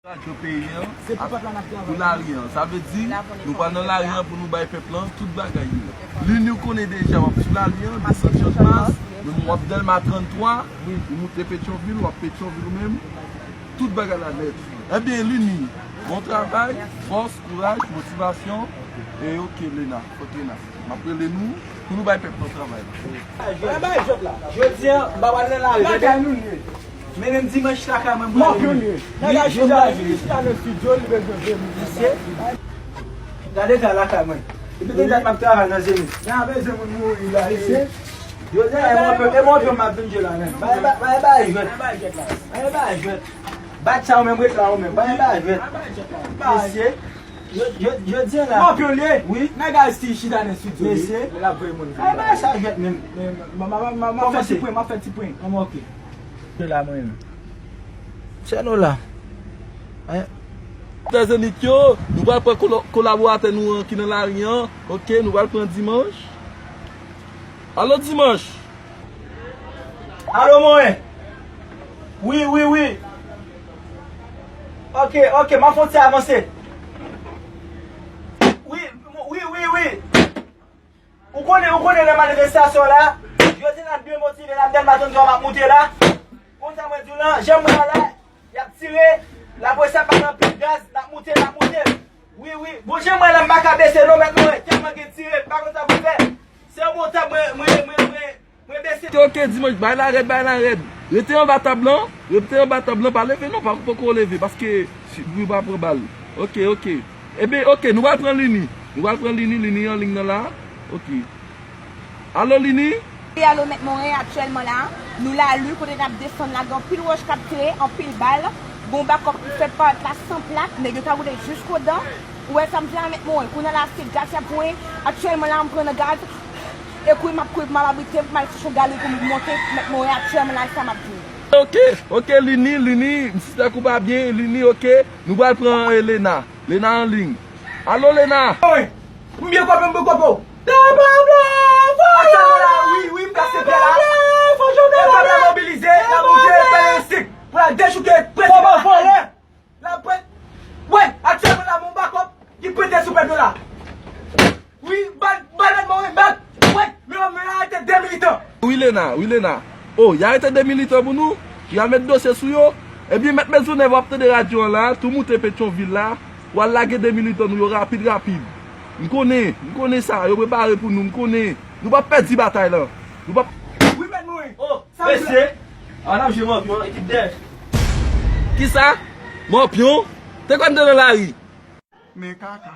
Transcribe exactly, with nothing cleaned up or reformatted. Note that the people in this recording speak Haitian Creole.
Radyo peyi an, pou lari an. Sa vle di, nou pral nan lari an pou nou bay pèp lan tout bagay yo. Lini, ou konnen deja, w ap sou lari an, desann Chanmas, nou w ap Dèlma trannntwa, ou moute Petyonvil, w ap Petyonvil menm, tout bagay la nèt. Ebyen, Lini, bon travay, fòs, kouraj, motivasyon, e oke, Lena, fòk Lena. M ap rele nou, pou nou bay pèp lan travay la. Jodi an, m pa pral nan lari, tande? Mennen m dimanch lakay mwen, m pral. Mòpyon li ye. Nèg a chita, li chita nan estidyo, li bezwen veye moun. Mesye, gade ka lakay mwen. Depi te dat m ap travay nan Zenith. Nèg a bezwen moun mouri la, mesye. Jodi an, e mòpyon, e mòpyon m ap vin jwe la menm. Bay, bay, bay, bay jwèt. Bay, bay jwèt. Bat sa ou menm, ret la ou menm. Bay, bay jwèt. Mesye. Yo, yo, yo di la. Mòpyon li ye. Wi. Nèg a esti chita nan estidyo. Mesye. L ap voye moun vini. Ay, bagay sa jwèt menm. M ap fè ti pwen, m ap fè ti pwen. Anmò, oke. Se la mwen menm. Se nou la. Frè Zenith yo, nou pral pran kolo-, kolaboratè nou an ki nan lari an. Oke, nou pral pran Dimanch. Alo, Dimanch. Alo, mwen. Wi, wi, wi. Ok, ok, m ap fè yon ti avanse. Wi, wi, wi, wi. Ou konnen, ou konnen lè manifestasyon la, jodi n ap byen motive, n ap byen maton kò m ap moute la. Konn sa mwen di w lan, jan mwen la, y ap tire, lapolis ap bay anpil gaz, n ap moute, n ap moute. Wi, wi. Bon, jan mwen la, m pa ka bese non, mèt mwen, tèlman gen tire, m pa konn sa pou m fè. Se yon bon tan mwen, mwen, mwen, mwen, mwen bese. Ok, ok, Dimanch, bay la rèd, bay la rèd. Rete anba tab lan, rete anba tab lan, pa leve non, pa, poko leve, paske si, pou pa pran bal. Ok, ok. Ebyen, ok, nou pral pran Lini. Nou pral pran Lini, Lini an liy nan la. Ok. Alo, Lini? Wi, alo, Mèt Morin, aktyèlman la, nou Lali, kote n ap desann la, gen anpil wòch k ap tire, anpil bal, gen yon bakòp ki fèt parèt la san plak, nèg yo ta woule jiskodan. Ou wè sa m di a, Mèt Morin? Kounye a la, se gaz y ap voye. Aktyèlman la, m pran nan gaz. E kouri m ap kouri pou m al abrite m, pou m al chèche yon galri pou m monte, Mèt Morin, aktyèlman la, e sa m ap di w. Ok, ok, Lini, Lini, m sispèk ou pa byen, Lini, ok. Nou pral pran, eh, Lena. Lena an liy. Alo, Lena? Wi. M byen kope, m byen kope w. Aktyèlman la, wi, wi, m plase pye la. Pèp la mobilize, l ap moute, pèleristik. Pou l al dechouke prezidan. Vòlè. L ap pran. Wi, aktyèlman la, m on bakòp ki pete sou pèp yo la. Wi, bat, bat, bat, mwen, wi, bat. Wi, men, men arete de militan. Wi, Lena, wi, Lena. O, y arete de militan pou nou? Y al met dosye sou yo? Ebyen, Mèt Mezonèv, w ap tande radyo an la, tou moute Petyonvil la, w al lage de militan nou yo rapid, rapid. M konnen, m konnen sa, yo prepare pou nou, m konnen. Nou p ap pèdi batay lan. Nou p ap. Wi, Mèt Morin. O, mesye, an ap jwe mòpyon, ekip dèyè. Kisa? Mòpyon? Te kwè n te nan lari? Men kaka.